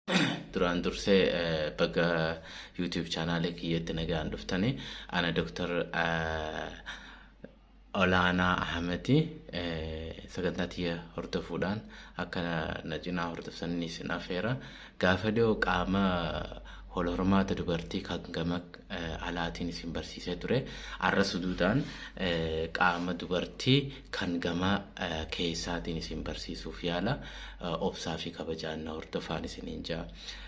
Duraan dursee baga YouTube chaanaalee kiyyatti nagaan dhuftanii. Ana Dr. Olaanaa Ahmedi, sagantaa tiyya hordofuudhaan akka na cinaa hordoftanii isin afeera. Gaafa dhiyoo qaama wal hormaata dubartii kan gama alaatiin isin barsiisee ture. Arra suduudhaan qaama dubartii kan gama keessaatiin isin barsiisuuf yaala. Obsaa fi kabajaan na hordofaan isiniin ja'a.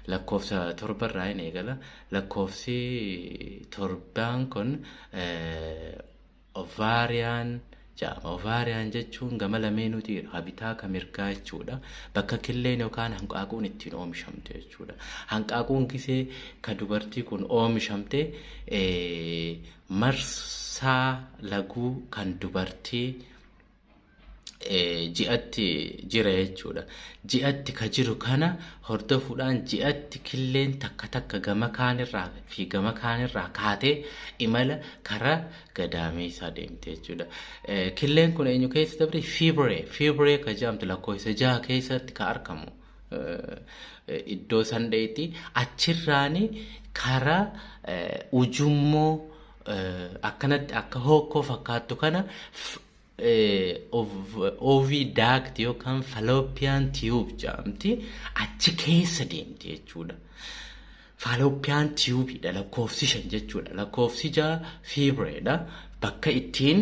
Lakkoofsa 7rraa hin eegala. Lakkoofsi torbaan kun ovarian jedhama. Ovarian jechuun gama lameenuuti ka bitaa ka mirgaa jechuudha. Bakka killeen yookaan hanqaaquun ittiin oomishamtu jechuudha. Hanqaaquun gisee ka dubartii kun oomishamte marsaa laguu kan dubartii ji'atti jira jechuudha. Ji'atti ka jiru kana hordofuudhaan ji'atti killeen takka takka gama kaanirraa fi gama kaanirraa kaatee imala karaa gadaameessaa deemte jechuudha. Killeen kun eenyu keessa dabre? Fiibree. Fiibree ka jedhamtu lakkoofsa 6 keessatti ka argamu. Iddoo san dheetti achirraani karaa ujummoo akkanatti akka hookkoo fakkaattu kana oviduct yookaan fallopian tube jedhamti, achi keessa deemti jechuudha. Fallopian tubeidha lakkoofsi 5 jechuudha. Lakkoofsi 6 fiibreedha. Bakka ittiin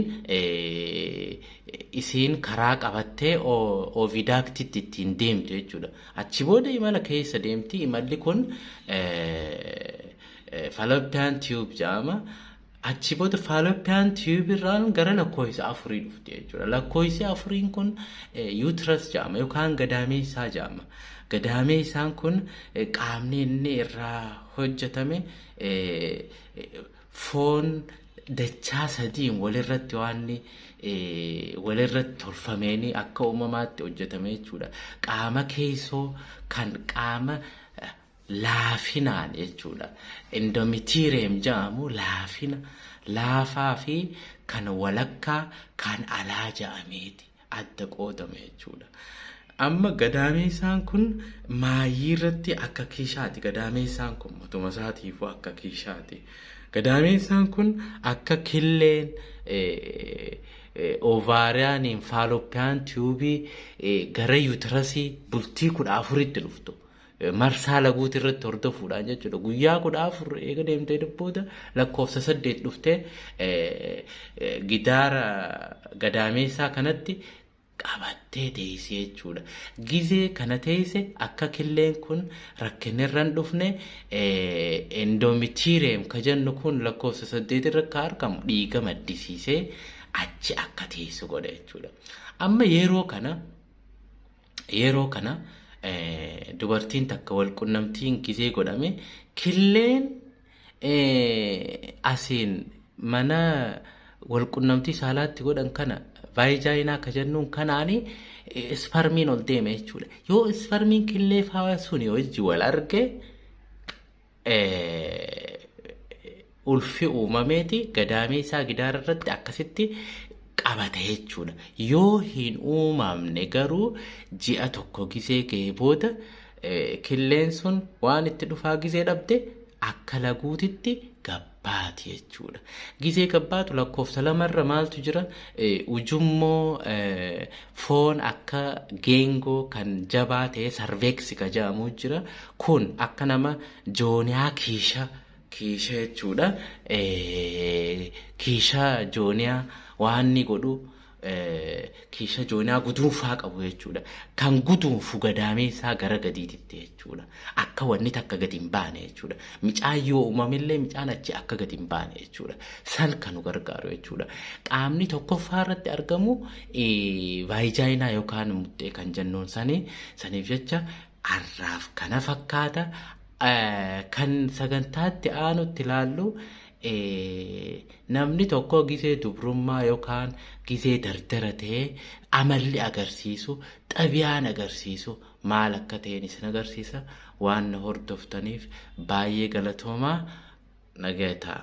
isiin karaa qabattee oviductitti ittiin deemtu jechuudha. Achi booda imala keessa deemti. Imalli kun fallopian tube jedhama. Achi booda fallopian tube irraan gara lakkoofsa 4 dhufti jechuudha. Lakkoofsi 4n kun uterus jedhama yookaan gadaameessaa jedhama. Gadaameessaan kun qaamni inni irraa hojjetame foon dachaa sadiin walirratti waan walirratti tolfameeni akka uumamaatti hojjetame jechuudha. Qaama keessoo kan qaama laafinaan jechuudha. Endometrium jedhamu, laafina laafaa fi kan walakkaa kan alaa jedhameeti adda qoodame jechuudha. Amma gadaameessaan kun maayii irratti akka kiishaati. Gadaameessaan kun matuma isaatiifuu akka kiishaati. Gadaameessaan kun akka killeen ovarianiin fallopian tubeii gara uterusii bultii 14tti dhuftu. Marsaa laguuti irratti hordofuudhaan jechuudha. Guyyaa 14 eega deemtee booda lakkoofsa 8 dhuftee gidaara gadaameessaa kanatti qabattee teessee jechuudha. Gizee kana teesse akka killeen kun rakkinirra hin dhufne endometrium ka jennu kun lakkoofsa 8 irra akka argamu dhiiga maddisiisee achi akka teessu godha jechuudha. Amma yeroo kana dubartiin takka wal qunnamtiin gizee godhame killeen asiin mana wal qunnamtii saalaatti godhan kana vagina ka jennuun kanaani spermiin ol deeme jechuudha. Yoo spermiin killee faa suni wajji wal arge, ulfi uumameeti gadaameessaa gidaara irratti akkasitti qabata jechuudha. Yoo hin uumamne garuu ji'a tokko gizee ga'e booda killeen sun waan itti dhufaa gizee dhabde akka laguutitti gabbaati jechuudha. Gizee gabbaatu lakkoofsa 2rra maaltu jira? Ujummoo foon akka geengoo kan jabaa ta'e cervix ka jedhamu jira. Kun akka nama jooniyaa kiisha kiisha jechuudha. Kiisha jooniyaa waan inni godhu kiisha jooniyaa guduunfaa qabu jechuudha. Kan guduunfu gadaameessaa gara gadiititti jechuudha. Akka wanni takka gadi hin baane jechuudha. Micaan yoo uumamillee micaan achi akka gadi hin baane jechuudha. San kan nu gargaaru jechuudha. Qaamni tokkoffaa irratti argamu vagina yookaan muxxee kan jennuun sanii saniif jecha har'aaf kana fakkaata. Kan sagantaatti aanutti ilaallu, namni tokko gizee dubrummaa yookaan gizee dardara ta'ee amalli agarsiisu, xabiyaan agarsiisu maal akka ta'een isin agarsiisa. Waan na hordoftaniif baay'ee galatoomaa, nagaa ta'a.